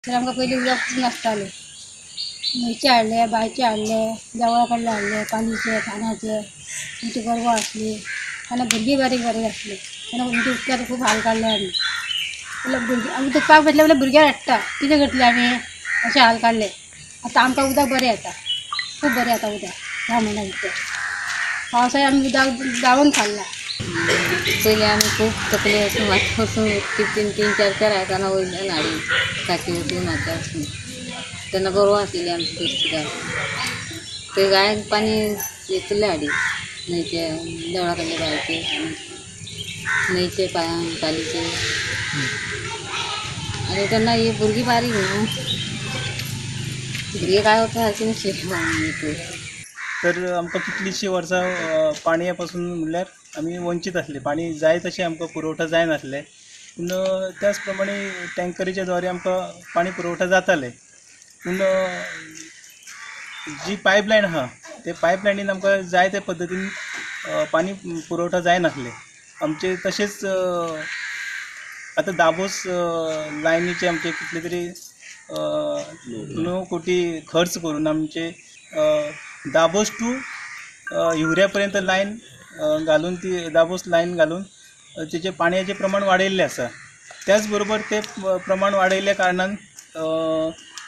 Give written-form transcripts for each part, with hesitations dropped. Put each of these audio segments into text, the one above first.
तर आमकां पयलीं उदक नासतालें. न्हंयचें हाडलें, बांयचें हाडलें, देवळा कडलें हाडलें, पालीचें, कानाचें. आमची गोरवां आसली तेन्ना भुरगीं बारीक बारीक आसलीं तेन्ना आमच्या उदकाचो खूब हाल काडले आमी. म्हणल्यार भुरगीं आमी दुखपाक बसले जाल्यार भुरग्यांक हाडटा, कितें करतले आमी, अशें हाल काडले. आतां आमकां उदक बरें येता, खूब बरें येता उदक. ह्या म्हयन्या भितर पावसाळ्यात आमी उदक दाळून खाल्लां. पयलीं आमी खूब तकले वचून माथ्यार वचून तीन तीन चार चार आयदनां वयल्यान हाडी टाकी वचून माथ्यार वचून. तेन्ना गोरवां आशिल्ली आमची दुसरी ते गायक पाणी येतले हाडी न्हंयचे देवळा कडले बांयचे न्हंयचे पालीचे. आनी तेन्ना ही भुरगीं बारीक न्हू, भुरगीं काय वचपाचें नाशिल्लें. तर आमकां कितलींशीं वर्सां पाणया पासून म्हणल्यार आमी वंचीत आसले. पाणी जाय तशें आमकां पुरवठा जायनासले. पूण त्याच प्रमाणे टँकरीच्या द्वारे आमकां पाणी पुरवठा जाताले. पूण जी पायपलायन आहा ते पायपलायनीन आमकां जाय त्या पद्दतीन पाणी पुरवठा जायनासले आमचे. तशेंच आतां दाबोस लायनीचे आमचे कितले तरी 9 कोटी खर्च करून आमचे दाबोस टू हिवऱ्या पर्यंत लायन घालून ती दाबोस लायन घालून तेचे पाणयाचें प्रमाण वाडयल्लें आसा. त्याच बरोबर ते प्रमाण वाडयल्ल्या कारणान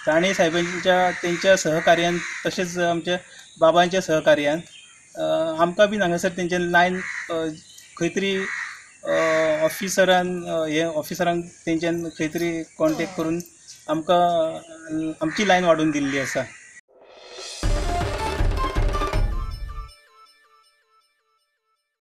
राणे साहेबांच्या तेंच्या सहकार्यान तशेंच आमच्या बाबांच्या सहकार्यान आमकां बीन हांगासर तेंच्या लायन खंय तरी ऑफिसरान हे ऑफिसरांक तेंच्यान खंय तरी कॉन्टेक्ट करून आमकां आमची लायन वाडोवन दिल्ली आसा.